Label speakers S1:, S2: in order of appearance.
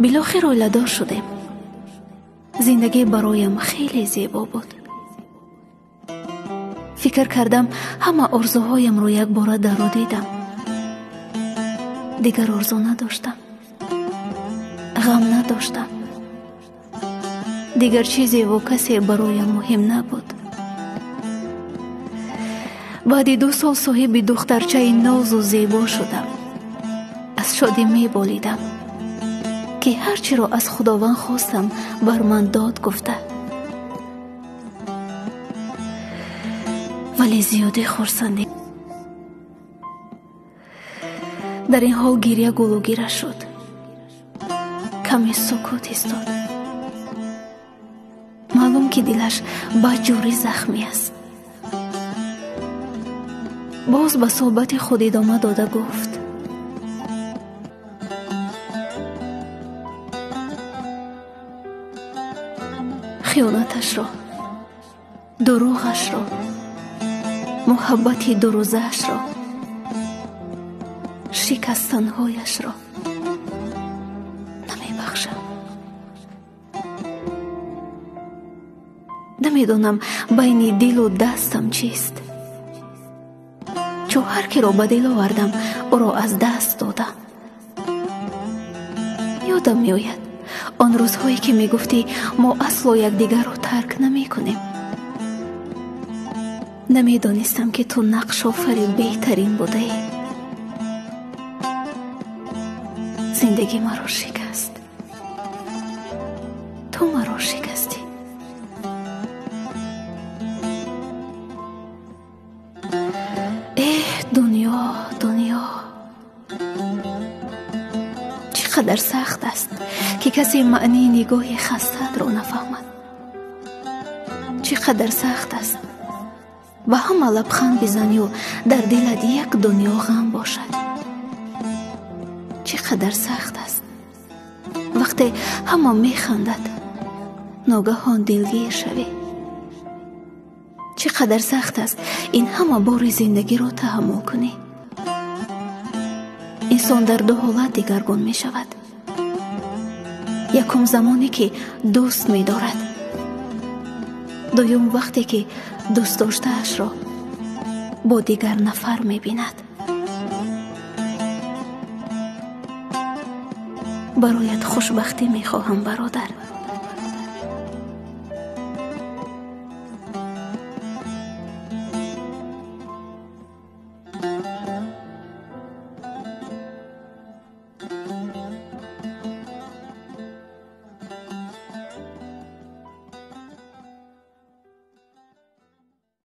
S1: Билохир оиладор шудем. Зиндагӣ бароям хеле зебо буд. Фикр кардам, ҳама орзуҳоямро якбора даро дидам. Дигар орзу надоштам, ғам надоштам. Дигар чизеву касе бароям муҳим набуд. Баъди 2 сол соҳиби духтарчаи нозу зебо шудам. Аз шодӣ меболидам, ки ҳар чиро аз Худованд хостам, бар ман дод гуфта. Вале зиёдӣ хурсандӣ. Дар ин ҳол гиря гулугира шуд. Каме сукут истод. Маълум, ки дилаш баҷурӣ захмӣ аст. Боз ба суҳбати худ идома дода гуфт: хиёнаташро, дурӯғашро, муҳаббати дурӯзаашро, шикастанҳояшро намебахшам. Намедонам байни дилу дастам чист. Чун ҳар киро ба дил овардам, ӯро аз даст додам. Ёдам меояд он рӯзҳое, ки мегуфтӣ, мо асло якдигарро тарк намекунем. Намедонистам, ки ту нақшофари беҳтарин будаӣ. Зиндагӣ маро шикаст, ту маро шикастӣ. Эҳ, дунё, дунё, чӣ қадар сахт аст, ки касе маънии нигоҳи хастаатро нафаҳмад. Чӣ қадар сахт аст ба ҳама лабханд бизанию дар дилат як дунё ғам бошад. Чӣ қадар сахт аст вақте ҳама механдад, ногаҳон дилгир шавӣ. Чӣ қадар сахт аст ин ҳама бори зиндагиро таҳаммул кунӣ. Инсон дар ду ҳолат дигаргун мешавад. Якум замоне, ки дӯст медорад, дуюм вақте, ки дӯстдоштаашро бо дигар нафар мебинад. Бароят хушбахтӣ мехоҳам, бародар.